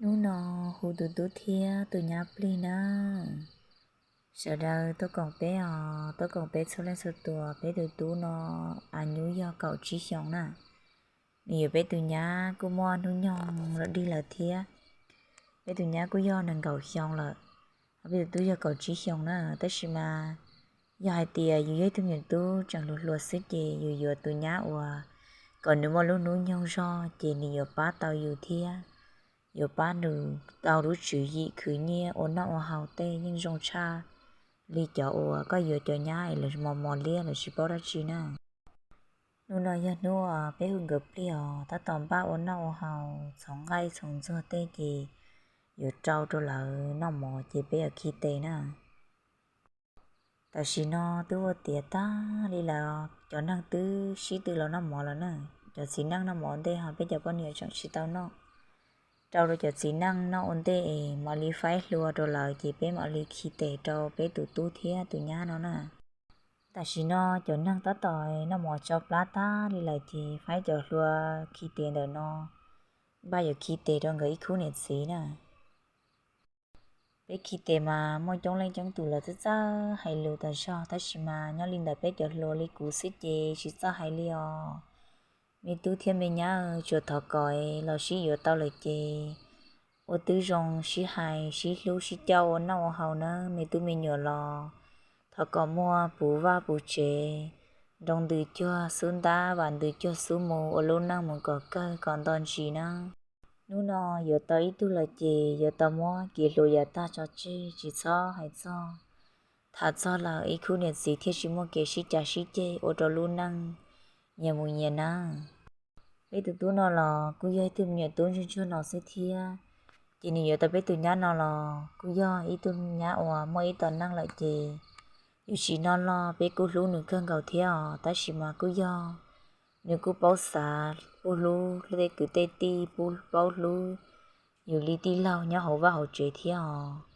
Hnub no hu tus tub thiab tus nyab plig na. Sawv daws tuaj koom peb os, tuaj koom peb txhua leej txhua tus. Peb tus tub no a nyuj yog kaum tsib xyoos na. Nws yuav peb tus nyab kuj muaj hnub nyoog los dig lawm thiab. Peb tus nyab kuj yog nees nkaum xyoo lawm, ho peb tus tub yog kaum tsib xyoos na. Tab sis mas yog hais tias yus yog ib tug me nyuam tub tseem hluas hluas xwb ces yus yuav tus nyab uas kom nws muaj lub hnub nyoog zog ces nws yuav pab tau yus thiab yuav pab nws tau lub tswv yim khwv nyiaj ua noj ua haus tej yeej zoo tshaj li cov uas koj yuav cov nyab es lawv mos mos liab lawv tsis paub dab tsi na. Hnub no yog hnub uas peb hu nkawd plig os, tab tom npaj ua noj ua haus txhoov nqaij txhoov ntxuag tej ces yuav rau rau lawv noj mov ces peb yuav khi tes na. Tam sim no twb ua tiav tag li lawm, cov neeg twb sib tw los noj mov lawm na. Cov txiv neej noj mov ntej ho peb cov poj niam tseem tsis tau noj. Rau rau cov txiv neej noj ua ntej es mam li faib hlua rau lawv ces peb mam li khi tes rau peb tus tub thiab tus nyab no na. Tam sim no cov neeg tab tom noj mov tsau plab tag li lawm ces faib cov hlua khi tes ntawm no, npaj yuav khi tes rau nkawd ib khub niam txiv na. Peb khi tes mas muaj coob leej coob tus lawv txawj txawj hais lus tas zog, tab sis mas nyob li ntawm peb cov hluas li kuv xwb ces tsis txawj hais li os. Me tub thiab me nyab, tsuas thov kom los sib yuav tau lawm ces ua tib zoo sib hais sib hlub sib coj ua noj ua haus nawb me tub me nyuam los. Thov kom muaj puv vaj puv tsev, nroo ntws cuag xub ntab, vam ntws cuag xub mu, ua lub neej mus kom kawg kom nto ntsis nawb. Hnub no yuav tau ib tug lawm ces yuav tau muab kev hluas yav tag tso tseg, tsis txhob hais txog, tham txog lawm ib khub niam txiv thiaj tsis muaj kev sib cav sib ceg ua rau lub neej nyias mus nyias nawb. Peb tus tub no los kuj yog ib tug me nyuam tub ntsuag ntsuag no xwb thiab, ces nws yuav tau peb tus nyab no los kuj yog ib tug nyab uas muaj ib tom neej lawm ces yuav tsis noj loj, peb kuj hlub nws kawg nkaus thiab os, tab sis mas kuj yog nws kuj paub xav pub hlub tej kwv tej tij, pub paub hlub yus li tij laug nyob hauv vaj hauv tsev thiab os.